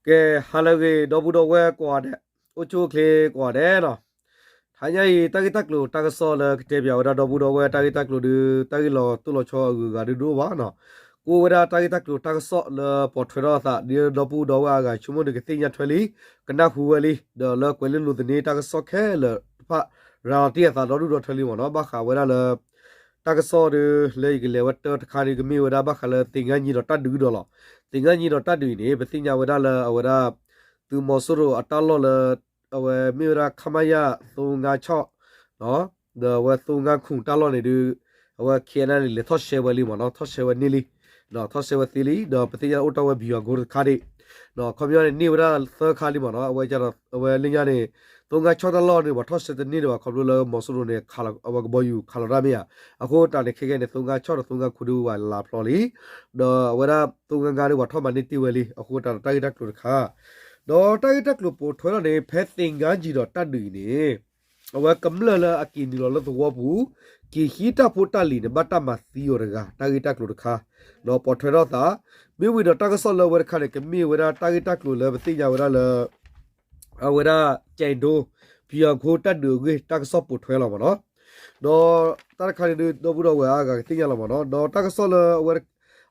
ကဲ, ဟါလၢအဂ့ၤ ဒီပုၢ်ဒီဝဲၢ်ကိးဂၤဒဲး, အိၣ်ဆူၣ်အိၣ်ချ့ကိးဂၤဒဲးနီၤ. တဟါညါအံၤ တၢ်ဂ့ၢ်တၢ်ကျိၤတၢ်ကစီၣ်လၢကတဲပၠးဝဲဒၣ်ဒီပုၢ်ဒီဝဲၢ် တၢ်ဂ့ၢ်တၢ်ကျိၤဒီး တၢ်ဂ့ၢ်လီၤတိၢ်လီၤဆီအဂုၤအဂၤဒုးတအိၣ်ဘၣ်နီၤ. ကအိၣ်ဝဲဒၣ်တၢ်ဂ့ၢ်တၢ်ကျိၤတၢ်ကစီၣ်လၢပိာ်ထွဲထီၣ်အသး ဒ်ဒီပုၢ်ဒီဝဲၢ်အဂၤဆိကမိၣ်န့ၣ် ကသ့ၣ်ညါထွဲလံ, ကနၢ်ဟူဝဲလံ, ဒီးလၢကွဲၤလ့လိၤသန့တၢ်ကစီၣ်ခဲလၢာ်တဖၣ် ရၤလီၤတ့ၢ်အသးဒီဒူၣ်ဒီထၢလံမ့ၢ်နီၤ. ဘၣ်ဃးဝဲဒၣ်လၢ တၢ်ကစီၣ်ဒီး လၢယကလဲၤဝဲတၢတခါန့ၣ် ကမ့ၢ်ဝဲဒၣ်ဘၣ်ဃးလၢသ့ၣ်ငါညံဒီးတၢ်ဒုးဒီးလီၤ. သ့ၣ်ငါညံဒီးတၢ်ဒုးအံၤန့ၣ် ပသ့ၣ်ညါဝဲဒၣ်လၢအဝဲဒၣ် သုးမီၤစိရိၤအတၢ်လီၢ်လၢ အဝဲမ့ၢ်ဝဲဒၣ် ခမရ သုံးငါးခြောက် ဒီးအဝဲ သုံးငါးခုနှစ် တၢ်လီၢ်န့ၣ်ဒီး အဝဲ ခ့ၣ်အဲၣ်အၣ်ယူၣ် လဲၤထီၣ်ရှဲဝဲလံမ့ၢ်နီၤ, ထီၣ်ရှဲဝဲန့ၢ်လံ, ထီၣ်ရှဲဝဲသ့လံ, ဒီးပသ့ၣ်ညါအိၣ်တ့ၢ်ဝဲ ဗျူဟာကုန်း တခါဒံး, ခီပညီန့ၣ် န့ၢ်ဝဲဒၣ်သၢခါလံမ့ၢ်နီၤ. အဝဲ အဝဲလၢညါန့ၣ် သုံးငါးခြောက် တၢ်လီၢ်န့ၣ် ပှၤထီၣ်ရှဲတန့ၢ်ဒံးဘၣ် ခီဖျိလၢမီၤစိရိၤန့ၣ် အဝဲကဘီယူၤခးလီၤတၢ်မ့ၢ်ဧါ. အဃိတၢ်န့ၣ် ခဲကဲန့ၣ် သုံးငါးခြောက် ဒီး သုံးငါးခုနှစ် ဒုးဝဲလါဖျီလံ, ဒီးအဝဲဒၣ် သုံးငါးငါး ဒုးပှၤထီၣ်မၤန့ၢ်တ့ၢ်ဝဲလံ. အဃိတၢ်န့ၣ် တၢ်ဂ့ၢ်တၢ်ကျိၤတခါ ဒီးတၢ်ဂ့ၢ်တၢ်ကျိၤပိာ်ထွဲထီၣ်န့ၣ် ဖဲသ့ၣ်ငါညံဒီးတၢ်ဒုးအံၤန့ၣ် အဝဲကမျၢၢ်လၢအက့ၤနုာ်လီၤလၢသဝီပူၤ က့ၤဟံးတၢ်ဖိတၢ်လံၤန့ၣ် ဘၣ်တၢ်မၤသံအီၤတဂၤ တၢ်ဂ့ၢ်တၢ်ကျိၤတခါ, ဒီးပိာ်ထွဲထီၣ်သး, မ့ၢ်ဝံၤဒီးတၢ်ကစီၣ်လၢအဝဲတခါန့ၣ် ကမ့ၢ်ဝဲဒၣ်တၢ်ဂ့ၢ်တၢ်ကျိၤလၢပသ့ၣ်ညါဝဲဒၣ်လၢ အဝဲဒၣ် ကၠဲးဒိ ဗျူဟာကုန်း တၢ်ဒုးအဂ့ၢ် တၢ်ကစီၣ်ပိာ်ထွဲလီၤမ့ၢ်နီၤ. ဒီးတၢ်တခါန့ၣ်ဒီး ဒီပုၢ်ဒီဝဲၢ်အါဂၤကသ့ၣ်ညါလီၤမ့ၢ်နီၤ. ဒီးတၢ်ကစီၣ်လၢအဝဲ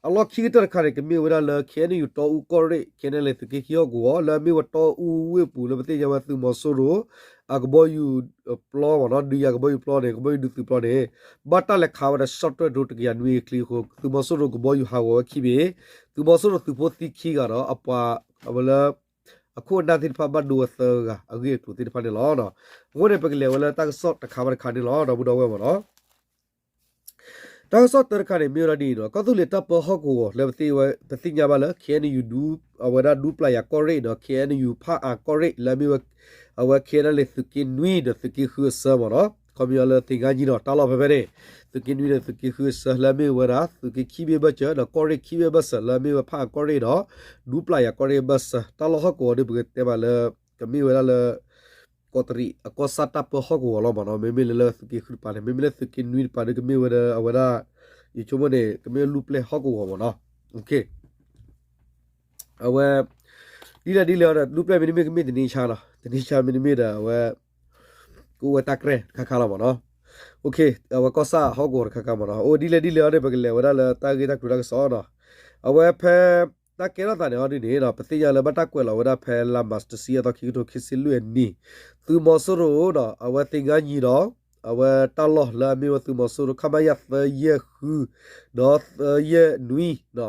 အလီၢ်ခံကတၢၢ်တခါန့ၣ် ကမ့ၢ်ဝဲဒၣ်လၢ ခ့ၣ်အဲၣ်ယူၣ် တီအူကီၢ်ရ့ၣ် ခ့ၣ်အဲၣ်ယူၣ် သုးက့ခံဟီၣ်ကဝီၤ လၢအမ့ၢ်ဝဲတီအူဝ့ၢ်ပူၤလၢပသ့ၣ်ညါဝဲသုးမီၤစိရိၤ အကဘီယူၤပျီမ့ၢ်နီၤ, ဒုးယၤကဘီယူၤပျီန့ၣ် ကဘီယူၤဒုးသုးပျီန့ၣ် ဘၣ်တၢ်လဲၤခးဝဲဒၣ် ရှီၣ်တြဲၣ်ဒိတကယၤနွံအချံအဃိ သုးမီၤစိရိၤကဘီယူၤဟးဂီၤဝဲခံဘ့ၣ်, သုးမီၤစိရိၤသုးဖိသံခံဂၤဒီး အပှၤအဝဲလၢ အခိၣ်အနၢ်သ့ၣ်တဖၣ်ဘၣ်ဒိဝဲသၢဂၤအဂ့ၢ်အကျိၤသ့ၣ်တဖၣ်န့ၣ်လီၤ. အဃိန့ၣ် ပကလဲၤဝဲလၢတၢ်ကစီၣ်တခါဘၣ်တခါန့ၣ်လီၤ ဒီပုၢ်ဒီဝဲၢ်မ့ၢ်နီၤ. တၢ်ကစီၣ်တၢတခါန့ၣ် မ့ၢ်ဝဲဒၣ်ဒ်အံၤဒီး ကီၢ်သူလ့ၤတၢ်ပၢဟီၣ်ကဝီၤလၢပသ့ၣ်ညါဘၣ်လၢ ခ့ၣ်အဲၣ်ယူၣ် အဝဲဒၣ်ဒူပျၢ်ယၤကီၢ်ရ့ၣ်ဒီး ခ့ၣ်အဲၣ်ယူၣ် ဖၣ်အၣ်ကီၢ်ရ့ၣ် လၢအမ့ၢ်ဝဲ အဝဲ ခ့ၣ်အဲၣ်ယူၣ် သုးက့နွံဒီးသုးက့ဃုအဆၢမ့ၢ်နီၤ, ခီပညီလၢသ့ၣ်ငါညံဒီးတၢ်လီၢ်ဖဲဖဲန့ၣ် သုးက့နွံဒီးသုးက့ဃုအဆၢ လၢအမ့ၢ်ဝဲဒၣ် သုးက့ခံဘ့ၣ်ဘၢၣ်စၢၤ ဒီးကီၢ်ရ့ၣ်ခံဘ့ၣ်ဘၢၣ်စၢၤ လၢအမ့ၢ်ဝဲဖၣ်အၣ်ကီၢ်ရ့ၣ်ဒီး ဒူပျၢ်ယၤကီၢ်ရ့ၣ်ဘၢၣ်စၢၤ တၢ်လီၢ်ဟီၣ်ကဝီၤဒီး ပကတဲဘၣ်လၢ ကမ့ၢ်ဝဲဒၣ်လၢ ကီၢ်တရံးအကီၢ်ဆၣ်တၢ်ပၢဟီၣ်ကဝီၤလီၤမ့ၢ်နီၤ, မ့မ့ၢ်လၢလၢသုးက့ဃုတပၤန့ၣ်, မ့မ့ၢ်လၢသုးက့နွံတပၤဒီး ကမ့ၢ်ဝဲဒၣ်အဝဲဒၣ် ယဆိကမိၣ်န့ၣ် ကမ့ၢ်လူၢ်ပျဲၢ်ဟီၣ်ကဝီၤမ့ၢ်နီၤ. အဝဲ ဒ်လဲၣ်ဒ်လဲၣ်အီၤဒီး လူၢ်ပျဲၢ်မ့တမ့ၢ်ကမ့ၢ်တနံၤဆါနီၤ, တနံၤဆါမ့တမ့ၢ်ဒီး အဝဲ ကအိၣ်ဝဲတၢ်ကြဲၢ်တခါခါလီၤမ့ၢ်နီၤ. အဝဲကီၢ်ဆၣ်ဟီၣ်ကဝီၤတခါခါမ့ၢ်နီၤ. အိၣ်ဒ်လဲၣ်ဒ်လဲၣ်အီၤဒီး ပကလဲၤဝဲဒၣ်လၢတၢ်ဂ့ၢ်တၢ်ကျိၤတၢ်ကစီၣ်နီၤ. အဝဲဖဲ တၢ်ကဲထီၣ်သးန့ၣ်အီၤဒ်န့ၣ်ဒီး ပသ့ၣ်ညါလၢဘၣ်တၢ်ကွဲးလီၤဝဲဒၣ်ဖဲလါမးတဆံယဲၢ်သီ ခံကထိခံဆံလွံၢ်အနံၣ်, သုးမီၤစိရိၤဒီး အဝဲသ့ၣ်ငါညံဒီး အဝဲတၢ်လီၢ်လၢအမ့ၢ်ဝဲသုးမီၤစိရိၤ ခမရ သၢယဲၢ်ဃု ဒီးသၢယဲၢ်နွံ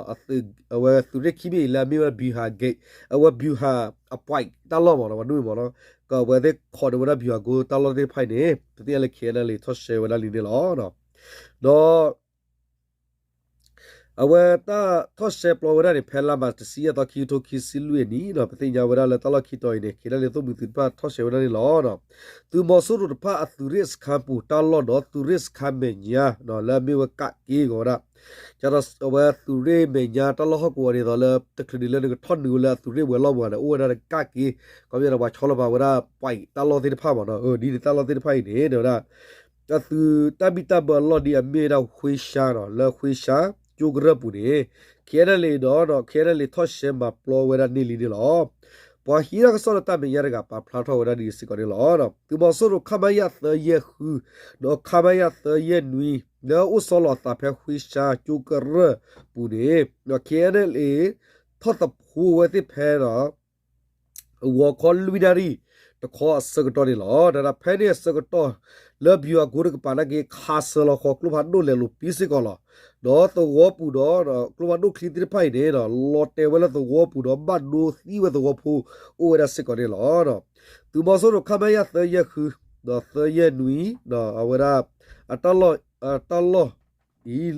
အဝဲသုးရ့ၣ်ခံဘ့ၣ်အံၤလၢအမ့ၢ်ဝဲ ဗျူဟာဂိတ် အဝဲ ဗျူဟာ အပွိးတၢ်လီၢ်မ့ၢ်နီၤ, ပှၤဒိၣ်မ့ၢ်မ့ၢ်နီၤ, ကဝဲသ့ၣ်ခိးန့ၢ်ဝဲဒၣ် ဗျူဟာကုန်း တၢ်လီၢ်သ့ၣ်တဖၣ်အံၤန့ၣ် ပသ့ၣ်ညါလၢ ခ့ၣ်အဲၣ်ယူၣ် ထီၣ်ရှဲဝဲဒၣ်လံန့ၣ်လီၤ. ဒီး အဝဲတၢ်ထီၣ်ရှဲပျီဝဲဒၣ်န့ၣ် ဖဲလါမးတဆံယဲၢ်သီ ခံကထိခံဆံလွံၢ်အနံၣ်နီၤ, ပသ့ၣ်ညါဝဲဒၣ်လၢတၢ်လီၢ်ခံတီၤအံၤန့ၣ် ခ့ၣ်အဲၣ်ယူၣ် သုးမုၢ်သံၣ်တဖၣ်ထီၣ်ရှဲဝဲဒၣ်န့ၣ်လီၤ. သုးမီၤစိရိၤတဖၣ်အသုးရ့ၣ်စခါပူၤတၢ်လီၢ်ဒီးသုးရ့ၣ်စခါမဲာ်ညါ လၢအမ့ၢ်ဝဲကးက့ၤဂီၤဝဲဒၣ် ကဒီးအဝဲသုးရ့ၣ်မဲာ်ညါတၢ်လီၢ်ဟီၣ်ကဝီၤဒ်သိးလၢ တချုးဒံးလၢနကထီၣ်နုာ်ဝဲလၢအသုးရ့ၣ်ဝဲၤလီၢ်ပူၤန့ၣ် အိၣ်ဝဲဒၣ်တကးက့ၤ, ခီပညီဒီးပှၤဆီလီၤပာ်ဝဲဒၣ် ပွိးတၢ်လီၢ်သ့ၣ်တဖၣ်မ့ၢ်နီၤ, ဒ်န့ၣ်တၢ်လီၢ်သ့ၣ်တဖၣ်အံၤန့ၣ် တဲဝဲဒၣ် အသုးတၢ်ဘံၣ်တၢ်ဘၢအလီၢ်ဒ်အမ့ၢ်ဝဲဒၣ် ဃ့ၡါနီၤ, လၢ ဃ့ၡါ ကၠိကရၢၢ်ပူၤန့ၣ် ခ့ၣ်အဲၣ်ယူၣ် ဒီး ခ့ၣ်အဲၣ်ယူၣ် ထီၣ်ရှဲမၤပျီဝဲဒၣ်န့ၢ်လံန့ၣ်လီၤ. ပှၤဟံးတၢ်ကစီၣ်လၢတၢ်မဲာ်ညါတဂၤ ပာ်ဖျါထီၣ်ဝဲဒၣ်ဒ်အံၤစ့ၢ်ကီးန့ၣ်လီၤ. သုးမီၤစိရိၤ ခမရ သၢယဲၢ်ဃု ဒီး ခမရ သၢယဲၢ်နွံ လၢအအိၣ်ဆီလီၤအသးဖဲ ဃ့ၡါ ကၠိကရၢၢ်ပူၤန့ၣ် ခ့ၣ်အဲၣ်ယူၣ် ထီၣ်သဖိဝဲသ့ၣ်ဖဲ ဂီၤခီလွံၢ်နၣ်ရံၣ်တခီအဆၢကတီၢ်န့ၣ်လီၤ. တၢ်ဖဲန့ၣ်အဆၢကတီၢ် လၢ ဗျူဟာကုန်း တကပၤနာ်က့ ခးစၢၤလီၤဃီ ကျိဖးဒိၣ်လဲၤလိာ်ပံစ့ၢ်ကီးလီၤ. ဒီးသဝီပူၤဒီး ကျိဖးဒိၣ်ချံသ့ၣ်တဖၣ်အံၤန့ၣ် လီၤတဲာ်ဝဲလၢသဝီပူၤဒီး ဘၣ်ဒိသံဝဲသဝီဖိ အိၣ်ဝဲဒၣ်စ့ၢ်ကီးန့ၣ်လီၤ. သုးမီၤစိရိၤ ခမရ သၢယဲၢ်ဃု ဒီး သၢယဲၢ်နွံ အဝဲဒၣ် အတၢ်လီၢ် အတၢ်လီၢ်အံ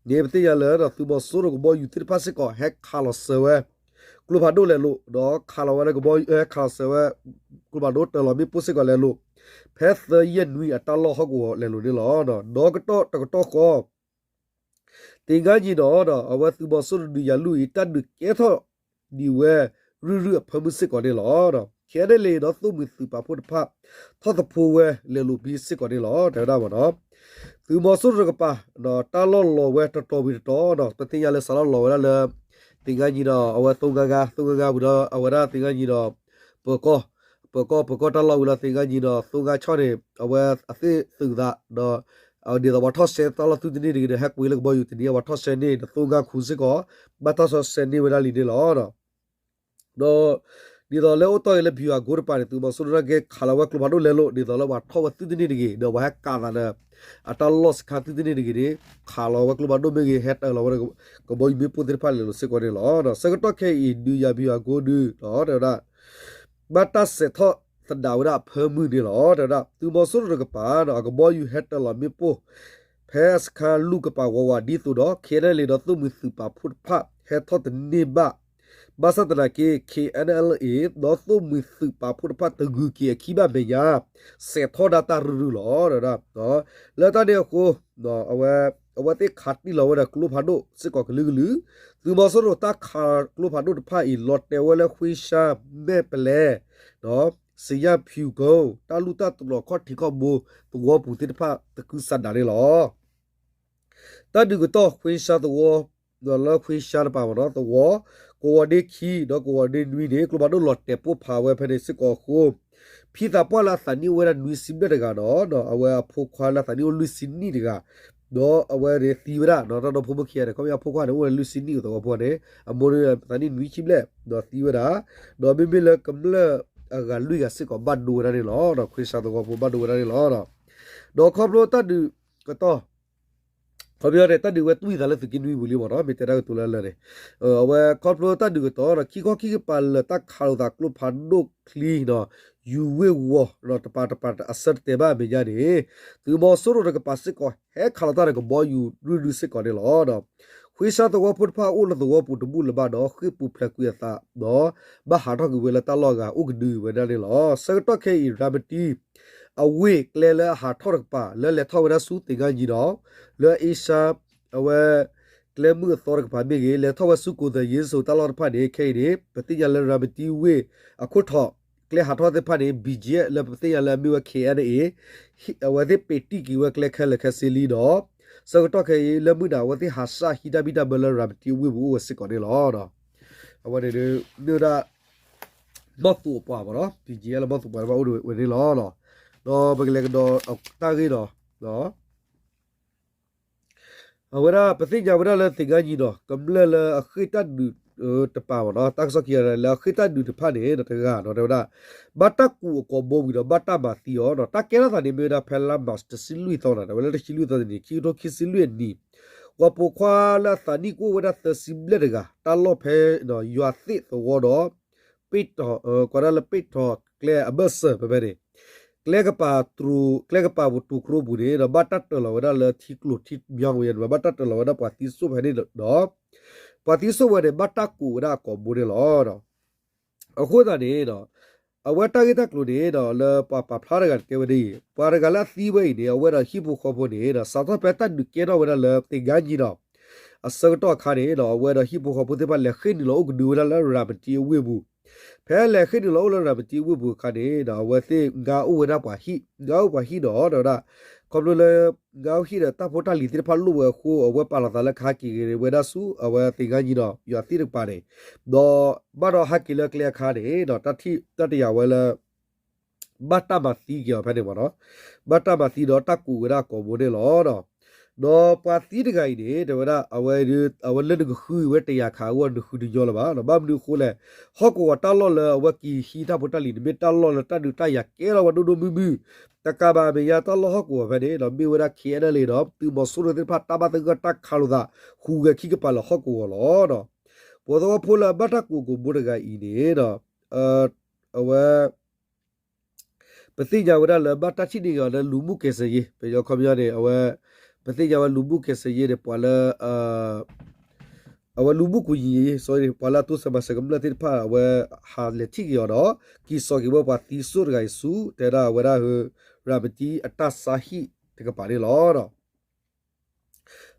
ၤန့ၣ် ပသ့ၣ်ညါလၢ သုးမီၤစိရိၤကဘီယူၤသ့ၣ်တဖၣ်စ့ၢ်ကီး ဟဲခးလီၤစၢၤဝဲ ကျိဖးဒိၣ်လဲၤလိာ် ဒီးခးလီၤဝဲဒၣ်ကဘီ ဟဲခးလီၤစၢၤဝဲ ကျိဖးဒိၣ်တၢ်လီၢ်မ့ၣ်ပိၢ်စ့ၢ်ကီးလဲၤလိာ် ဖဲသၢယဲၢ်နွံအတၢ်လီၢ်ဟီၣ်ကဝီၤလဲၤလိာ်န့ၣ်လီၤ. ဒီးကတီၢ်တကတီၢ်ဃီ သ့ၣ်ငါညံဒီး အဝဲသုးမီၤစိရိၤဒုးယၤလူၢ်အံၤ တၢ်ဒုးကဲထီၣ်ဒံးဝဲ ရုၢ်ရုၢ်အဖၢမုၢ်စ့ၢ်ကီးန့ၣ်လီၤ. ခ့ၣ်အဲၣ်ယူၣ် ဒီးသုးမုၢ်သံၣ်ပာ်ဖှိၣ်တဖၣ် ထီၣ်သဖိဝဲလဲၤလိာ်ပံစ့ၢ်ကီးန့ၣ်လီၤ တဲဝဲဒၣ်မ့ၢ်နီၤ. သုးမီၤစိရိၤတကပၤ တၢ်လီၢ်လီၤဝဲတတီၤဝံၤတတီၤ ပသ့ၣ်ညါလၢစးထီၣ်လီၤဝဲဒၣ်လၢ သ့ၣ်ညါနံၤဒီး အဝဲသိငါငါ သိငါငါဝံၤဒီး အဝဲဒၣ်သ့ၣ်ညါနံၤဒီး ပၢၤကီၢ် ပၢၤကီၢ် ပၢၤကီၢ်တၢ်လီၢ်ဝံၤဒီး သ့ၣ်ညါနံၤဒီး သိငါဆီန့ၣ် အဝဲအသ့ၣ်သုးသးဒီး ဒ်သိးပှၤထီၣ်စဲတၢ်လီၢ်သုတန့ၢ်တဂ့ၤဒီး ဟဲကွံာ်လၢကဘီယူၤတနံၤ ပှၤထီၣ်စဲန့ၢ်ဒီး သိငါခူစ့ၢ်ကီး ဘၣ်တၢ်ဆီစဲန့ၢ်ဝဲဒၣ်လံန့ၣ်လီၤ. ဒီး ဒ်သိးလၢအိၣ်တီၢ်က့ၤလၢ ဗျူဟာကုန်း တပၤန့ၣ် သုးမီၤစိရိၤတၢ်ကဲခးလီၤဝဲကျိဖးဒိၣ်လဲလိာ် ဒ်သိးလၢပှၤထီၣ်ဝဲသုတန့ၢ်တဂ့ၤ ဒီးပှၤဟဲကးသးဒီး အတၢ်လီၢ်စခါသုတန့ၢ်တဂ့ၤန့ၣ် ခးလီၤဝဲကျိဖးဒိၣ်မ့ၢ်ဂ့ၤ ဟဲတၢၤလီၤဝဲ ကဘီယူၤမ့ၣ်ပိၢ်သ့ၣ်တဖၣ်လဲၤလိာ်စ့ၢ်ကီးန့ၣ်လီၤ. ဆၢကတီၢ်ခဲအံၤ ဒုးယၤ ဗျူဟာကုန်း ဒုး တဲဝဲဒၣ် ဘၣ်တၢ်စဲးထီၣ်သဒၣ်ဝဲဒၣ်အဖၢမုၢ်န့ၣ်လီၤ. တဲဝဲဒၣ် သုးမီၤစိရိၤတကပၤ အကဘီယူၤဟဲတၢၤလီၤမ့ၣ်ပိၢ် ဖဲစခါလူၢ်ကပၤဝးဝးဒ်သိးဒီး KNLA ဒီးသိၣ်မှံၤသုးပာ်ဖှိၣ်တဖၣ် ဟဲထီၣ်တန့ၢ်ဘၣ်. ဘၣ်ဆၣ်သနာ်က့ KNLA ဒီးသိၣ်မှံၤသုးပာ်ဖှိၣ်တဖၣ်တဂုၤက့ၤအခံဘၣ်မဲာ်ညါ စဲးထီၣ်ဒၣ်တၢ်ရုၢ်ရုၢ်လီၤ. လၢတၢ်န့ၣ်အဃိ အဝဲသ့ၣ်ခးတံၢ်လီၤဝဲဒီးကျိဖးဒိၣ်စ့ၢ်ကီးကလုာ်ကလုာ်, သုးမီၤစိရိၤတၢ်ခးကျိဖးဒိၣ်တဖၣ်အံၤ လီၤတဲာ်ဝဲလၢ ခွ့ရှါ, မဲၣ်ပလဲ, စံယၣ်ဖၠူၣ်ကိ, တၢ်လူၢ်တၢ်တြီၤခီၣ်ထံးခီၣ်ဘိသဝီပူၤသ့ၣ်တဖၣ် သကုၤဆးဒးန့ၣ်လီၤ. တၢ်ဒုးကတီၢ် ခွ့ရှါသဝီ, လၢခွ့ရှါတပၤမ့ၢ်နီၤ သဝီ, ကဝီၤဒ့ခံ ဒီးကဝီၤဒ့နွံန့ၣ် ကျိဖးဒိၣ်လီၤတဲာ်ပိၢ်ဖးဝဲဖဲန့ၣ်စ့ၢ်ကီးအဃိ, ဖံသးပှၢ်လၢအသးနံၣ်အိၣ်ဝဲဒၣ်နွံဆံဘျဲၣ်တဂၤဒီး အဝဲအဖိခွါလၢအသးနံၣ်အိၣ်လွံၢ်ဆံနံၣ်တဂၤ, ဒီးအဝဲန့ၣ်သံဝဲဒၣ် တၢ်ဒီဖိမုၣ်ခံဂၤန့ၣ် ခီပညီဖိခွါန့ၣ်အိၣ်ဝဲဒၣ်လွံၢ်ဆံနံၣ်သဝီဖိန့ၣ် အမိၢ်န့ၣ်သးနံၣ်နွံဆံဘျဲၣ် ဒီးသံဝဲဒၣ်, ဒီးမ့မ့ၢ်လၢကမျၢၢ်အဂၤလွံၢ်ဂၤစ့ၢ်ကီးဘၣ်ဒိဝဲဒၣ်န့ၣ်လီၤ. ခွ့ရှါသဝီဖိဘၣ်ဒိဝဲဒၣ်န့ၣ်လီၤ. ဒီးခီဖျိတၢ်ဒုးကတီၢ် ခီပညီန့ၣ် တၢ်ဒုးဝဲတွံၢ်သးလၢသုးက့နွံပူၤလံမ့ၢ်နီၤ မ့ၢ်တဲတၢ်ကတိၤလၢလၢာ်န့ၣ်, အဝဲခီဖျိတၢ်ဒုးကတီၢ်ဒီး ခံခီခံကပၤလၢာ်တၢ်ခးလိာ်သးကျိဖးဒိၣ်ချံဒီး ယူၤဝ့ၢ်ဝီၤဒီးတပၤတပၤအဆၢတတဲာ်ဘၣ်အမဲာ်ညါန့ၣ်, သုးမီၤစိရိၤတကပၤစ့ၢ်ကီး ဟဲခးလိာ်သးဒီးကဘီယူၤရုၢ်ရုၢ်စ့ၢ်ကီးန့ၣ်လီၤ. ခွ့ရှါသဝီဖိတဖၣ်အိၣ်လၢသဝီပူၤတဘူၣ်လၢၤဘၣ်ဒီး ဃ့ၢ်ပူၤဖျဲးကွံာ်အသးဒီး ဘၣ်ဟးထီၣ်ကွံာ်ဝဲလၢတၢ်လီၢ်အဂၤအိၣ်ကဒုဝဲဒၣ်န့ၣ်လီၤ. ဆၢကတီၢ်ခဲအံၤ ရၤမတံ အဝ့ၢ်ကျဲလၢအဟးထီၣ်တကပၤ လၢလဲၤထီၣ်ဝဲဒၣ်ဆူသ့ၣ်ညါနံၤဒီး လၢအ့ရှါ အဝဲ ကျဲမုၢ်အသီတကပၤမ့ၢ်ဂ့ၤ လဲၤထီၣ်ဝဲဆူကိၣ်သၢၣ်ယ့ၣ်စိၤတၢ်လီၢ်တဖၣ်န့ၣ် ခဲအံၤန့ၣ် ပသ့ၣ်ညါလၢရၤမတံဝ့ၢ်အခိၣ်ထီၣ် ကျဲဟးထီၣ်သ့ၣ်တဖၣ်န့ၣ် ဘံၣ်ကၠံလၢပသ့ၣ်ညါလၢအမ့ၢ်ဝဲ KNA အဝဲသ့ၣ်ပ့ၤတံၢ်က့ၤဝဲကျဲခဲလၢာ်ခဲဆ့လံဒီး ဆၢကတီၢ်ခဲအံၤ လၢမုၢ်နၤအဝဲသ့ၣ်ဟးဆှၣ်ဟံးတၢ်ဘံၣ်တၢ်ဘၢလၢ ရၤမတံဝ့ၢ်ပူၤအိၣ်ဝဲစ့ၢ်ကီးန့ၣ်လီၤ. အဝဲန့ၣ်ဒုး မ့ၢ်ဝဲဒၣ် မီၢ်သူအပှၤမ့ၢ်နီၤ ဘံၣ်ကၠံလၢမီၢ်သူပှၤတဖၣ်အိၣ်ဝဲန့ၣ်လီၤ. ဒီးပကလဲၤကဒီးတၢ်ဂ့ၢ်ဒီး အဝဲဒၣ်ပသ့ၣ်ညါဝဲဒၣ်လၢသ့ၣ်ညါနံၤဒီး ကမျၢၢ်လၢအဃ့ၢ်တၢ်ဒုးတပၤမ့ၢ်နီၤ တၢ်ကစီၣ်ခံဂၤလၢအဃ့ၢ်တၢ်ဒုးတဖၣ်န့ၣ် တဂၤနီၤ တဲဝဲဒၣ် ဘၣ်တၢ်ကူးအကိာ်ဘိဝံၤဒီး ဘၣ်တၢ်မၤသံအီၤနီၤ တၢ်ကဲထီၣ်သးန့ၣ်မ့ၢ်ဝဲဒၣ်ဖဲလါမၢ်ၡး တဆံလွံၢ်သီနီၤ တဲဝဲလၢတဆံလွံၢ်သီတနံၤ ခံကထိခံဆံလွံၢ်အနံၤ ပှၤပိာ်ခွါလၢအသးနံၣ်ကအိၣ်ဝဲဒၣ်သၢဆံဘျဲၣ်တဂၤ တၢ်လီၢ်ဖဲ ယွၤသ့ၣ်သဝီဒီး ပ့ၢ်ထီၣ် ကွၢ်ဒၣ်လၢပ့ၢ်ထီၣ်ကျဲအဘၢၣ်စၢၤဖဲဖဲန့ၣ် ကျဲကပၤတြူး ကျဲကပၤပူၤတူၢ်ခရိပူၤန့ၣ်ဒီး ဘၣ်တၢ်တၢၤလီၤဝဲဒၣ်လၢထံကျိၤထံမီဝဲန့ၣ် ဘၣ်တၢ်တၢၤလီၤဝဲဒၣ်ပှၤသံစိၣ်ဖဲန့ၣ်ဒီး ပှၤသံစိၣ်ဝဲန့ၣ် ဘၣ်တၢ်ကူးဝဲဒၣ်အကိာ်ဘိန့ၣ်လီၤ. အဃိသတးန့ၣ် အဝဲတၢ်ဂ့ၢ်တၢ်ကျိၤန့ၣ်ဒီး လၢပှၤပာ်ဖျါတဂၤန့ၣ်တဲဝဲဒ်အံၤ, ပှၤတဂၤလၢအသံဝဲအံၤန့ၣ် အဝဲဒီးဟံၣ်ဖိဃီဖိန့ၣ်ဒီး စးထီၣ်ဖဲတၢ်ဒုးကဲထီၣ်ဝဲဒၣ်လၢသ့ၣ်ညါနံၤဒီး အဆၢကတီၢ်အခါန့ၣ်ဒီး အဝဲဒီးဟံၣ်ဖိဃီဖိသ့ၣ်တဖၣ်လဲၤဃ့ၢ်နုာ်လီၤအိၣ်ကဒုဝဲဒၣ်လၢရၤမတံအဝ့ၢ်ပူၤ, ဖဲလဲၤဃ့ၢ်နုာ်လီၤအိၣ်လၢရၤမတံအဝ့ၢ်ပူၤအခါန့ၣ်ဒီး အဝဲသ့ၣ်ငါအိၣ်ဝဲဒၣ်ပှၤဟံၣ်, ငါအိၣ်ပှၤဟံၣ်ဒီး တဲဝဲဒၣ် ခီဖျိလၢ ငါအိၣ်ဟံၣ်ဒီးတၢ်ဖိတၢ်လံၤသ့ၣ်တဖၣ်လိၣ်ဝဲအဃိ အဝဲပာ်လီၤသးလၢကဟးက့ၤက့ၤဝဲဒၣ်ဆူ အဝဲသ့ၣ်ညါနံၤဒီး ယွၤသ့ၣ်တကပၤန့ၣ်, ဒီးဘၣ်ဒီးဟးက့ၤလၢကျဲအခါန့ၣ်ဒီး တၢ်ထံၣ်တၢ်တယာ်ဝဲလၢ ဘၣ်တၢ်မၤသံက့ၤအီၤဖဲန့ၣ်မ့ၢ်နီၤ, ဘၣ်တၢ်မၤသံဒီးတၢ်ကူးဝဲဒၣ်ကိာ်ဘိန့ၣ်လီၤ. ဒီးပှၤသံတဂၤအံၤန့ၣ် တဲဝဲဒၣ် အဝဲ အဝဲလၢနကဃုဝဲတယာ်ခးအဂီၢ် နဃုတညီလၢၤဘၣ်, ဘၣ်မနုၤအဃိလဲၣ်, ဟီၣ်ကဝီၤတၢ်လီၢ်လၢအဝဲက့ၤဟံးတၢ်ဖိတၢ်လံၤန့ၣ် မ့ၢ်တၢ်လီၢ်လၢတၢ်ဒုးတၢ်ယၤကဲထီၣ်ဝဲဒိၣ်ဒိၣ်မုၢ်မုၢ်, တကးဘၣ်အမဲာ်ညါတၢ်လီၢ်ဟီၣ်ကဝီၤဖဲန့ၣ်ဒီး မ့ၢ်ဝဲဒၣ် KNLA ဒီး သုးမီၤစိရိၤသ့ၣ်တဖၣ်တၢ်ဘၣ်သဂၢၢ်တၢ်ခးလိာ်သး ဟူးဂဲၤခံကပၤလၢဟီၣ်ကဝီၤလီၤ. ပှၤသဝီဖိလၢအဘၣ်တၢ်ကူးကိာ်ဘိတဂၤအံၤန့ၣ်ဒီး အဝဲ ပသ့ၣ်ညါဝဲဒၣ်လၢဘၣ်တၢ်ထံၣ်န့ၢ်က့ၤအီၤလၢလူၤမုၣ်ကဲးစဲးယ့, ပယီၤခီပညီန့ၣ် အဝဲ ပသ့ၣ်ညါဝဲလူၤမုၣ်ကဲးစဲးယ့န့ၣ် ပှၤလၢ အဝဲလူၤမုၣ်ကူညီယ့ ပှၤလၢအတိစၢၤမၤစၢၤကမျၢၢ်သ့ၣ်တဖၣ် အဝဲဟးလဲၤထံၣ်က့ၤအီၤဒီး က့ၤစိာ်က့ၤဝဲပှၤသံစိၣ်တဂၤအံၤဆူ တဲဒၣ်ဝဲဒၣ် ရၤမတံအတၢ်ဆါဟံၣ်တကပၤန့ၣ်လီၤ.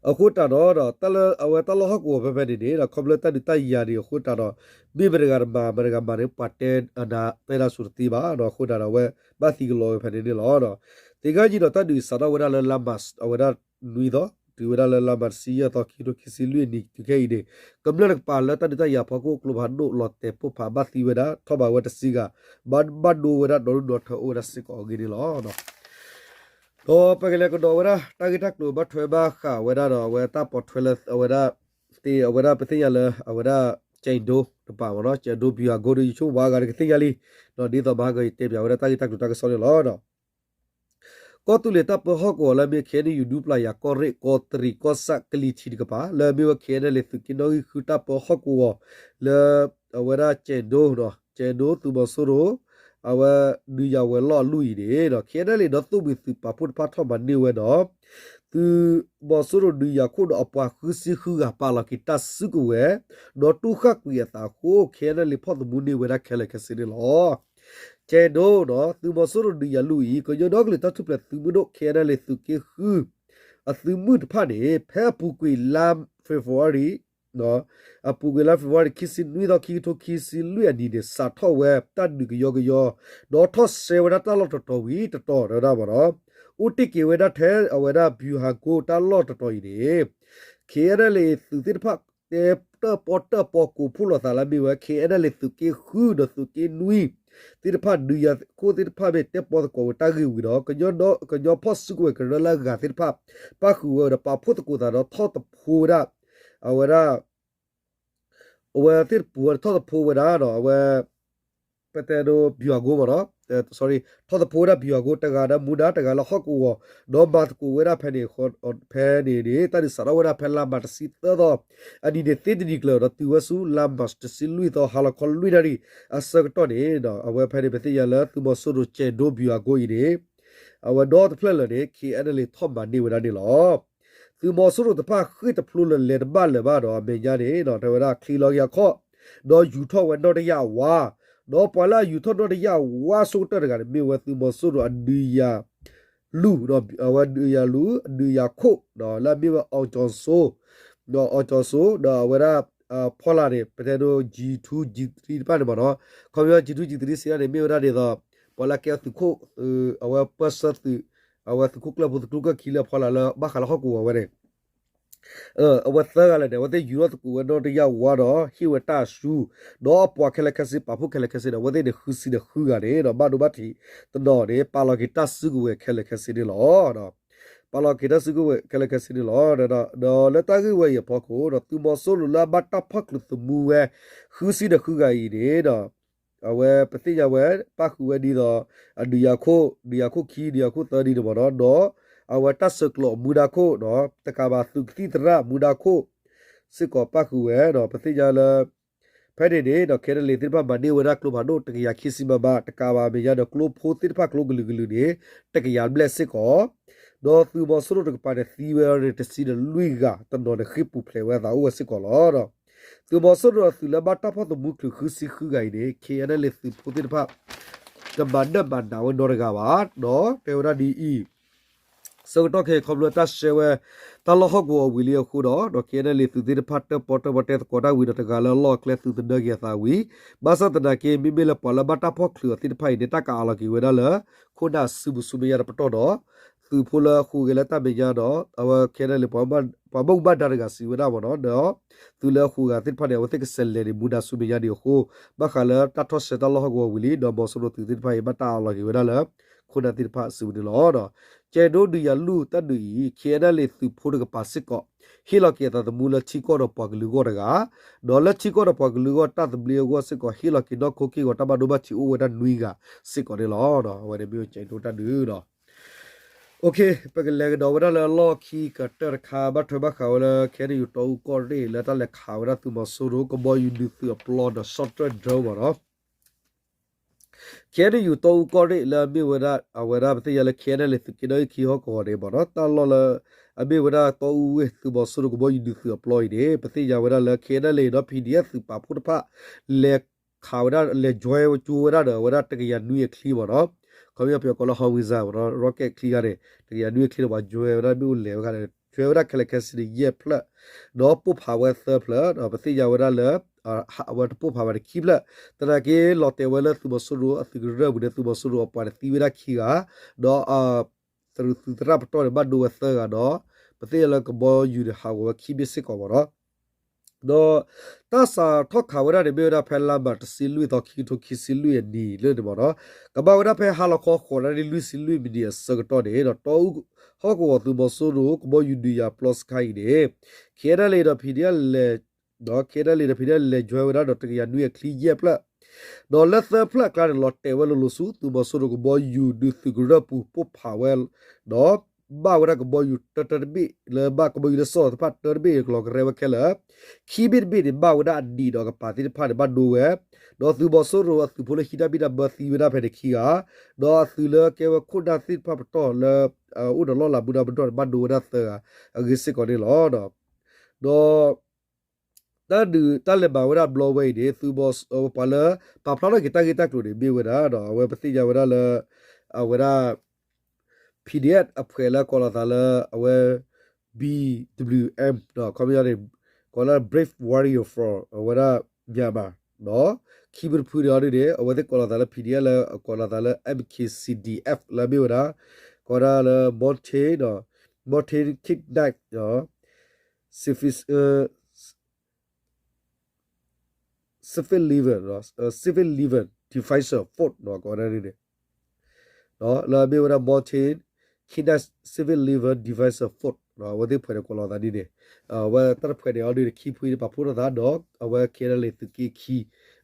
အဃိတးဒီး တၢ်လၢအဝဲတၢ်လီၢ်ဟီၣ်ကဝီၤဖဲဖဲန့ၣ်န့ၣ်ဒီး ခီဖျိတၢ်ဒုးတၢ်ယၤန့ၣ်အဃိတးဒီး မ့ၢ်မတဂၤတမၤ မတဂၤမၤန့ၣ် ပှၤတဲအနၤတဲဒၣ်ဆူတသ့ဘၣ်, အဃိတးဒီးအဝဲဘၣ်သံကလီၤဝဲဖဲန့ၣ်န့ၣ်လီၤ. သ့ၣ်ညါနံၤဒီးတၢ်ဒုးစးထီၣ်ဝဲဒၣ်လၢလါမၢ်ၡး အဝဲဒၣ်နွံသီ တုၤဝဲဒၣ်လၢလါမးတဆံယဲၢ်သီ ခံကထိခံဆံလွံၢ်အနံၤတုၤခဲအံၤန့ၣ် ကမျၢၢ်တကပၤလၢတၢ်ဒုးတၢ်ယၤဖီခိၣ်ကျိဖးဒိၣ်လီၤတဲာ်ပိၢ်ဖးဘၣ်သံဝဲဒၣ် ထီၣ်ဘးဝဲတဆံဂၤ ဘၣ်ဘၣ်ဒိဝဲဒၣ်ဒီဒူၣ်ဒီထၢအိၣ်ဝဲဒၣ်စ့ၢ်ကီးအဂ့ၢ်န့ၣ်လီၤ. ဒီးပကလဲၤကဒီးဝဲဒၣ် တၢ်ဂ့ၢ်တၢ်ကျိၤဘၣ်ထွဲဘၣ်ဃးဝဲဒၣ်ဒီး အဝဲတၢ်ပိာ်ထွဲလၢအဝဲဒၣ် သ့အဝဲဒၣ်ပသ့ၣ်ညါလၢအဝဲဒၣ် ကၠဲးဒိတပၤမ့ၢ်နီၤ ကၠဲးဒိ ဗျူဟာကုန်း ဒီး ယဆိကမိၣ်ပှၤအါဂၤန့ၣ်ကသ့ၣ်ညါလံ, ဒီးဒ်သိးမဟါကယတဲပၠးဝဲဒၣ်တၢ်ဂ့ၢ်တၢ်ကျိၤတၢ်ကစီၣ်န့ၣ်လီၤ. ကီၢ်သူလ့ၤတၢ်ပၢဟီၣ်ကဝီၤလၢအမ့ၢ် ခ့ၣ်အဲၣ်ယူၣ် ဒူပျၢ်ယၤကီၢ်ရ့ၣ် ကီးတရံး ကီၢ်ဆၣ် ကလံၤထံးတကပၤ လၢအမ့ၢ်ဝဲ ခ့ၣ်အဲၣ်ယူၣ် သုးက့နီၣ်ဂံၢ်ဃုတၢ်ပၢဟီၣ်ကဝီၤ လၢအဝဲဒၣ်ကၠဲးဒိ ကၠဲးဒိ သုးမီၤစိရိၤ အဝဲဒုးယၤဝဲၤလီၢ်အလွံၢ်အံၤန့ၣ် ခ့ၣ်အဲၣ်ယူၣ် ဒီးသုးမုၢ်သုးပာ်ဖှိၣ်တဖၣ်ထီၣ်မၤန့ၢ်ဝဲဒီး သုးမီၤစိရိၤဒုးယၤခိၣ်ဒီးအပှၤဃုဆံဃုဂၤပာ်လီၤက့ၤတၢ်စုကဝဲၤ ဒီးတူၢ်ဃၣ်ကွံာ်အသးအဃိ ခ့ၣ်အဲၣ်ယူၣ် ဖီၣ်သမူန့ၢ်ဝဲဒၣ်ခဲလၢာ်ခဲဆ့န့ၣ်လီၤ. ကၠဲးဒိ သုးမီၤစိရိၤဒုးယၤလွံၢ်အံၤ ကညီဒီကလုာ်တၢ်ထူၣ်ဖျဲးသုးမုၢ်ဒိၣ် ခ့ၣ်အဲၣ်ယူၣ် သုးက့ဃု အသုးမုၢ်တဖၣ်န့ၣ် ဖဲအပူၤကွံာ်လါ February အပူၤကွံာ်လါ February ခံဆံနွံသီ ခံကထိခံဆံလွံၢ်အနံၤန့ၣ် စးထီၣ်ဝဲတၢ်ဒုးကယီကယီ ဒီးထီၣ်ဆှဲဝဲဒၣ်တၢ်လီၢ်တတီၤဝံၤတတီၤ တဲဝဲဒၣ်မ့ၢ်နီၤ အိၣ်တ့ၢ်က့ၤဝဲဒၣ်ထဲအဝဲဒၣ် ဗျူဟာကုန်း တၢ်လီၢ်တတီၤအံၤန့ၣ် ခ့ၣ်အဲၣ်ယူၣ် သုးသ့ၣ်တဖၣ် တဲတၢၣ်ပီၣ်တၢၣ်ပီၣ်ကိးဖှိၣ်လိာ်သးလၢအမ့ၢ်ဝဲ ခ့ၣ်အဲၣ်ယူၣ် သုးက့ဃုဒီးသုးက့နွံ သ့ၣ်တဖၣ် ဒုးယၤခိၣ်သ့ၣ်တဖၣ်မ့ၢ်တဲပီသကိးဝဲတၢ်ဂ့ၢ်ဝံၤဒီး ကညီဖိစုကဝဲၤကရၢလၢအဂၤသ့ၣ်တဖၣ် ပၣ်ဃုာ်ဝဲဒီးပာ်ဖှိၣ်သကိးသးဒီးထီၣ်သဖှိဝဲဒၣ် အဝဲဒၣ် အဝဲသ့ၣ်တပူၤဝဲထီၣ်သဖှိဝဲဒၣ်ဒီး အဝဲ ပတဲဒိ ဗျူဟာကုန်း မ့ၢ်နီၤ ထီၣ်သဖှိဝဲဒၣ် ဗျူဟာကုန်း တဂၤဒီးမူဒါ တဂၤလၢဟီၣ်ကဝီၤ ဒီးမၤသကိးဝဲဒၣ်ဖဲန့ၣ် ဖဲန့ၣ်န့ၣ် တၢ်ဒုးစးထီၣ်ဝဲဒၣ်ဖဲလါမးတဆံသၢသီ အနံၤန့ၣ်သ့တနံၤကျၢၤဒီးတုၤဝဲဆူလါမး တဆံလွံၢ်သီ ဟါလီၤခီလွံၢ်နၣ်ရံၣ်အဆၢကတီၢ်န့ၣ် အဝဲဖဲန့ၣ် ပသ့ၣ်ညါလၢသုးမီၤစိရိၤ ကၠဲးဒိ ဗျူဟာကုန်း အံၤန့ၣ် အဝဲဒီတဖျၢၣ်လၢာ်န့ၣ် ခ့ၣ်အဲၣ်ယူၣ် ထီၣ်မၤန့ၢ်ဝဲဒၣ်န့ၣ်လီၤ. သုးမီၤစိရိၤတဖၣ်ဃ့ၢ်တဖျိလၢာ်လဲၤတဘၣ်လၢၤဘၣ်ဒီး အမဲာ်ညါန့ၣ် တဲဝဲဒၣ်ချံးလီၤက့ၤအခီၣ် ဒီးယူၤထီၣ်ဝဲနီၣ်တယၣ်ဝါ, ဒီးပှၤလၢအယူၤထီၣ်နီၣ်တယၣ်ဝါဆိကတၢၢ်တဂၤန့ၣ် မ့ၢ်ဝဲသုးမီၤစိရိၤအဒုးယၤလူၢ် အဝဲဒုးယၤလူၢ် အဒုးယၤခိၣ် လၢအမ့ၢ်ဝဲ အောင်ကျော်စိုး ဒီး အောင်ကျော်စိုး ဒီးအဝဲဒၣ် ဖီလာ်န့ၣ် ပတဲဒိ G two G three တဖၣ်န့ၣ်မ့ၢ်နီၤ ခီပညီ G two G three စံးဒ်န့ၣ် မ့ၢ်ဝဲဒၣ်ဒ်သိး ပှၤလၢကဲသုးခိၣ် အဝဲပၢဆှၢသုး အဝဲသုးခိၣ်ကျၢၢ်ဖိသုးကျိၣ်ကျၢၢ်ခံလၢအဖီလာ်လၢ ဘၣ်ဃးလၢဟီၣ်ကဝီၤဝဲန့ၣ် အဝဲသၢဂၤလၢာ်န့ၣ် အဝဲသ့ၣ်ယူၤထီၣ်သကိးဝဲနီၣ်တယၣ်ဝါဒီး ဟ့ၣ်ဝဲတၢ်အစု ဒီးအပှၤခဲလၢာ်ခဲဆ့ ပာ်ဖှိၣ်ခဲလၢာ်ခဲဆ့န့ၣ် အဝဲသ့ၣ်န့ၣ် ဃုဆံဒီးဃုဂၤန့ၣ်ဒီး ဘၣ်ဒိဘၣ်ထံးတနီၤန့ၣ် ပာ်လီၤက့ၤတၢ်စုကဝဲၤခဲလၢာ်ခဲဆ့န့ၣ်လီၤ. ပာ်လီၤက့ၤတၢ်စုကဝဲၤခဲလၢာ်ခဲဆ့န့ၣ်လီၤ. ဒီးလၢတၢ်ဂ့ၢ်ဝဲအံၤအဖီခိၣ်ဒီး သုးမီၤစိရိၤလၢအဘၣ်တၢ်ဖီၣ်ချုးသမူဝဲ ဃုဆံဒီးဃုဂၤအံၤန့ၣ်ဒီး အဝဲပသ့ၣ်ညါဝဲ ပၣ်ဃုာ်ဝဲဒ်သိး အဒုးယၤခိၣ် ဒုးယၤခိၣ်ခံ ဒုးယၤခိၣ်သၢဒ်န့ၣ်မ့ၢ်နီၤ ဒီး အဝဲတၢ်ဆဲးကျိးအမူဒါခိၣ် တကးဘၣ်သုးကသံၣ်သရၣ်မူဒါခိၣ် စ့ၢ်ကီးပၣ်ဃုာ်ဝဲဒီး ပသ့ၣ်ညါလၢ ဖဲန့ၣ်န့ၣ်ဒီး ခဲနလ့သ့ၣ်တဖၣ်မၤန့ၢ်ဝဲဒၣ်ကျိဖးဒိၣ်တကယၤခံဆံ မမ တကးဘၣ်အမဲာ်ညါဒီး ကျိဖိသ့ၣ်တဖၣ်ကျိကလုာ်ကလုာ်န့ၣ် တကယၤဘျဲၣ်စ့ၢ်ကီး ဒီးသုးမီၤစိရိၤတကပၤန့ၣ် သံဝဲန့ၣ်တဆံဒီးလွံၢ်ဂၤ တနီၤန့ၣ်ဃ့ၢ်ပူၤဖျဲးဝဲအသးအိၣ်ဝဲစ့ၢ်ကီးလီၤ. သုးမီၤစိရိၤအသုးလၢဘၣ်တၢ်ဖီၣ်သမူချုးဃုဆံဃုဂၤအံၤန့ၣ် ခဲနလ့သုးဖိသ့ၣ်တဖၣ် ကမၤနၢၤမၤနးဝဲနီတဂၤဘၣ် ဒီးတဲဝဲဒၣ်ဒ်အံၤ ဆၢကတီၢ်ခဲအံၤခီဖျိတၢ်ဆှဲဝဲ တၢ်လီၢ်ဟီၣ်ကဝီၤဝံၤလံအဃိဒီး ဒီး ခဲနလ့ သုးသ့ၣ်တဖၣ်တၢၣ်ပီၣ်တၢၣ်ပီၣ်တဲသကိးတၢ်ဝံၤဒီး တဂၤလၢအလီၢ်အကျဲသုးသနၢက့ၤအသးဝံၤ ဘၣ်ဆၣ်သနာ်က့ မ့မ့ၢ်လၢပှၤလၢဘၣ်တၢ်ဖီၣ်ချုးအီၤသ့ၣ်တဖၣ်အံၤန့ၣ် တၢ်ကအးလီၤက့ၤဝဲဒၣ်လၢ ခိၣ်နၢ်စုပူၤဆူမဲာ်ညါတပတီၢ်ဒီး သုးဖိလၢအဃုဂဲၤလၢတၢ်မဲာ်ညါဒီး အဝဲခဲနလ့ ပှၤဘၣ်မူဘၣ်ဒါတဂၤစံးဝဲဒၣ်မ့ၢ်နီၤ ဒီး သုးလၢအဃုဂၤသ့ၣ်တဖၣ်န့ၣ် အဝဲသ့ၣ်ကဆဲးလဲၤန့ၣ် မူဒါဆူမဲာ်ညါဒံးအဃိ ဘၣ်ဃးလၢတၢ်ထီၣ်ဆှဲတၢ်လီၢ်ဟီၣ်ကဝီၤဝံၤလံ ဒီးမီၤစိရိၤသုးသ့ၣ်တဖၣ်အံၤ ဘၣ်တၢ်အးလီၤက့ၤဝဲဒၣ်လၢ ခိၣ်နၢ်သ့ၣ်တဖၣ်စုပူၤန့ၣ်လီၤ. ကၠဲးဒိဒုးယၤလူၢ်တၢ်ဒုးအံၤ ခဲနလ့ သုးဖိတကပၤစ့ၢ်ကီး ဟ့ၣ်လီၤက့ၤအသးသမူလၢထံကီၢ်ဒီးပှၤကလုာ်အဂီၢ်တဂၤ, ဒီးလၢထံကီၢ်ဒီးပှၤကလုာ်အဂီၢ်တၢ်သဘျ့အဂီၢ်စ့ၢ်ကီး ဟ့ၣ်လီၤက့ၤနီၢ်ခိက့ၢ်ဂီၤတၢ်ဘၣ်ဒိဘၣ်ထံးအိၣ်ဝဲဒၣ်နွံဂၤစ့ၢ်ကီးန့ၣ်လီၤ. အဝဲန့ၣ်မ့ၢ်ဝဲကၠဲးဒိတၢ်ဒုးဒီး ပကလဲၤကဒီးဝဲဒၣ်လၢအလီၢ်ခံကတၢၢ်တခါ ဘၣ်ထွဲဘၣ်ဃးဝဲလၢ ခဲနယူၤတီအူကီၢ်ရ့ၣ် လၢတၢ်လဲၤခးဝဲဒၣ်သုးမီၤစိရိၤကဘီယူၤဒုးသုးအပျီဒီး short range drone မ့ၢ်နီၤ ခဲနယူၤတီအူကီၢ်ရ့ၣ်လၢအမ့ၢ်ဝဲဒၣ် အဝဲဒၣ်ပသ့ၣ်ညါလၢ ခဲနလ့ သုးက့နီၣ်ဂံၢ်ခံဟီၣ်ကဝီၤန့ၣ်မ့ၢ်နီၤ တၢ်လီၢ်လၢ အမ့ၢ်ဝဲဒၣ်တီအူဝ့ၢ်သုးမီၤစိရိၤကဘီယူၤဒုးသုးအပျီအံၤန့ၣ် ပသ့ၣ်ညါဝဲဒၣ်လၢ ခဲနလ့ဒီး ပီၣ်ဒီအ့ၣ် သုးပာ်ဖှိၣ်တဖၣ် လဲၤခးဝဲဒၣ် လဲၤ join ကၠိဝဲဒၣ်ဒီး အဝဲဒၣ်တကယၤနွံအချံမ့ၢ်နီၤ ခီပညီပယီၤကိးလၢ howitzer မ့ၢ်နီၤ rocket ချံခါန့ၣ် တကယၤနွံအချံဒီး ပှၤ join ဝဲဒၣ်မ့ၣ်အူလဲၤဝဲခါန့ၣ် join ဝဲဒၣ်ခဲလၢာ်ခဲဆ့န့ၣ် ယဲၢ်ဖျၢၣ် ဒီးပိၢ်ဖးဝဲသၢဖျၢၣ် ဒီးပသ့ၣ်ညါဝဲဒၣ်လၢ အဝဲတပိၢ်ဖးဘၣ်န့ၣ်ခံဖျၢၣ် သနာ်က့လီၤတဲာ်ဝဲလၢသုးမီၤစိရိၤအသုးကရၢၢ်ပူၤန့ၣ် သုးမီၤစိရိၤအပှၤန့ၣ်သံဝဲဒၣ်ခံဂၤ ဒီး သုးရူးသုးသရၣ်ပတီၢ်န့ၣ် ဘၣ်ဒိဝဲသၢဂၤဒီး ပသ့ၣ်ညါလၢကဘီယူၤန့ၣ် ဟးဂီၤဝဲခံဘ့ၣ်စ့ၢ်ကီးမ့ၢ်နီၤ. ဒီးတၢ်စးထီၣ်ခးဝဲဒၣ်န့ၣ် မ့ၢ်ဝဲဒၣ်ဖဲလါမးတဆံလွံၢ်သီ ခံကထိခံဆံလွံၢ်အနံၤလၢန့ၣ်မ့ၢ်နီၤ, ကဘၣ်ဝဲဒၣ်ဖဲဟါလီၤခီ ဃိးနၣ်ရံၣ်လွံၢ်ဆံလွံၢ်မံးနံးအဆၢကတီၢ်န့ၣ် ဒီးတီအူဟီၣ်ကဝီၤသုးမီၤစိရိၤ ကဘီယူၤဒုးယၤပျီစခါအံၤန့ၣ် KNLA ဒီး PDF လဲၤ ဒီး KNLA ဒီး PDF လဲၤ join ဝဲဒၣ်ဒီးတကယၤနွံအချံယဲၢ်ဖျၢၣ် ဒီးလၢသၢဖျၢၣ်အကျါန့ၣ် လီၤတဲာ်ဝဲလိၤလိၤဆူ သုးမီၤစိရိၤကဘီယူၤဒုးသုးကရၢၢ်ပူၤ ပိၢ်ဖးဝဲ ဒီးဘၣ်ဝဲဒၣ်ကဘီယူၤတၢတၢတဘ့ၣ် လၢဘၣ်ကဘီယူၤလၢစီၢ်သီသ့ၣ်တဖၣ်တၢတဘ့ၣ် ကလီၤကရဲဝဲခဲလၢာ်, ခံဘ့ၣ်တဘ့ၣ်န့ၣ် ဘၣ်ဝဲဒၣ်အနံၤဒီးကပၤသ့ၣ်တဖၣ်န့ၣ် ဘၣ်ဒိဝဲ, ဒီးသုးမီၤစိရိၤအသုးဖိလၢဟံးတၢ်ဘံၣ်တၢ်ဘၢသံဝဲဒၣ်ဖဲန့ၣ်ခံဂၤ, ဒီးအသုးလၢကဲဝဲခိၣ်နၢ်သ့ၣ်တဖၣ်ပတီၢ်လၢ အိၣ်ဒီးလီၢ်လၤမူဒါပတီၢ်န့ၣ် ဘၣ်ဒိဝဲဒၣ်သၢဂၤအဂ့ၢ်စ့ၢ်ကီးန့ၣ်လီၤ. ဒီး တၢ်ဒုး တၢ်လဲၤမၤဝဲဒၣ်ဘျီဝဲအံၤန့ၣ် သုးမီၤ ပှၤလၢ ပာ်ဖျါထီၣ်က့ၤတၢ်ဂ့ၢ်တၢ်ကျိၤန့ၣ် မ့ၢ်ဝဲဒၣ်ဒီး အဝဲပသ့ၣ်ညါဝဲဒၣ်လၢ အဝဲဒၣ် PDF အဖှဲးလၢကိးလီၤသးလၢ အဝဲ BWM ဒီး ခီပညီန့ၣ် ကိးလၢ Brave Warrior for အဝဲဒၣ် Myanmar ဒီး ခံဖုတဖုန့ၣ်အီၤဒ်န့ၣ် အဝဲသ့ၣ်ကိးလီၤသးလၢ PDF လၢအကိးလီၤသးလၢ MKCDF လၢမ့ၢ်ဝဲဒၣ် ကိးဝဲဒၣ်လၢ Mountain ဒီး Mountain Knight ဒီး Civic Civic Level Civic Level Defense Force ကိးဝဲဒၣ်န့ၣ် လၢမ့ၢ်ဝဲဒၣ် Mountain Knight Civic Level Defense Force အဝဲသ့ၣ်ဖှဲးန့ၣ်ကိးလီၤသးဒ်န့ၣ်, အဝဲတၢ်တဖှဲးန့ၣ်အီၤဒ်န့ၣ် ခံဖုန့ၣ် ပာ်ဖှိၣ်ထီၣ်သးဒီး အဝဲ KNLA သုးက့ခံ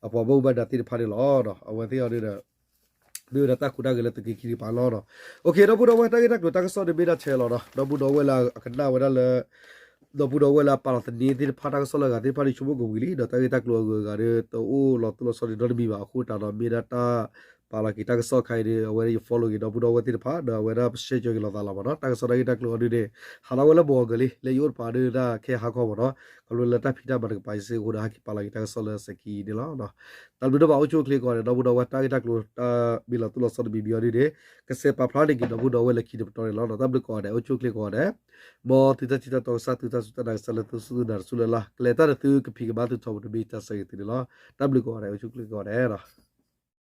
အပှၤဘၣ်မူဘၣ်ဒါသ့ၣ်တဖၣ်န့ၣ်လီၤ. အဝဲသ့ၣ်အီၤဒ်န့ၣ် မ့ၢ်ဝဲဒၣ်တၢ်ဟူးတၢ်ဂဲၤလၢသုးက့ခံတကပၤလီၤ. ဒီပုၢ်ဒီဝဲၢ် တၢ်ဂ့ၢ်တၢ်ကျိၤတၢ်ကစီၣ်န့ၣ်မ့ၢ်ဒၣ်ထဲလီၤနီၤ. ဒီပုၢ်ဒီဝဲၢ်လၢအကနၣ်ဝဲဒၣ်လၢ ဒီပုၢ်ဒီဝဲၢ်လၢအပာ်လီၤသန့သ့ၣ်တဖၣ် တၢ်ကစီၣ်လၢအဂၤသ့ၣ်တဖၣ်န့ၣ် ဆိကမိၣ်ကဝံၤလံ ဒီးတၢ်ဂ့ၢ်တၢ်ကျိၤအဂုၤအဂၤဒီး တအိၣ်လီၤတိၢ်လီၤဆီဒ်နီတမံၤဘၣ်. အဃိသတးဒီး မ့ၢ်ဒၣ်တၢ်ပာ်လီၤက့ၤတၢ်ကစီၣ်ခါအံၤဒီး အဝဲယ follow က့ၤ ဒီပုၢ်ဒီဝဲၢ်သ့ၣ်တဖၣ် ဒီးအဝဲဒၣ်ပ share က့ၤလိာ်သးလီၤမ့ၢ်နီၤ. တၢ်ကစီၣ်တၢ်ဂ့ၢ်တၢ်ကျိၤအီၤဒ်န့ၣ် ဟးထီၣ်ဝဲလၢမုၢ်ဂီၤလံ လၢယအိၣ်တပၤဒ်တၢ်ခဲဟးခီမ့ၢ်နီၤ. ခီဖျိလၢတၢ်ဖံးတၢ်မၤတကပၤစ့ၢ်ကီးအဃိဒီး ဟဲက့ၤပာ်လီၤက့ၤတၢ်ကစီၣ်လၢစဲးခံန့ၣ်လီၤ. တၢ်ဘျုးဒိၣ်မး အိၣ်ဆူၣ်အိၣ်ချ့ကိးဂၤဒဲး ဒီပုၢ်ဒီဝဲၢ် တၢ်ဂ့ၢ်တၢ်ကျိၤ တၢ်မ့ၢ်လီၤတိၢ်လီၤဆီတမံၤမံၤအီၤဒ်န့ၣ် ကစဲးပာ်ဖျါန့ၢ်က့ၤ ဒီပုၢ်ဒီဝဲၢ်လၢခံတပတီၢ်န့ၣ်လီၤ. တၢ်ဘျုးကိးဂၤဒဲး အိၣ်ဆူၣ်အိၣ်ချ့ကိးဂၤဒဲး မ်သုတၢ်ထံၣ်တၢ်တီကစၢ် သုတၢ်စူၢ်တၢ်နာ်ကစၢ်လၢသုစူၢ်သုနာ်တစူၢ်လၢ်လၢ် ကလဲၤတၢ်ဒီးသုကဖံးကမၤသုထီဘိတဘ့ၣ် တၢ်ဆၢဂ့ၤသုန့ၣ်လီၤ. တၢ်ဘျုးကိးဂၤဒဲး အိၣ်ဆူၣ်အိၣ်ချ့ကိးဂၤဒဲးလီၤ.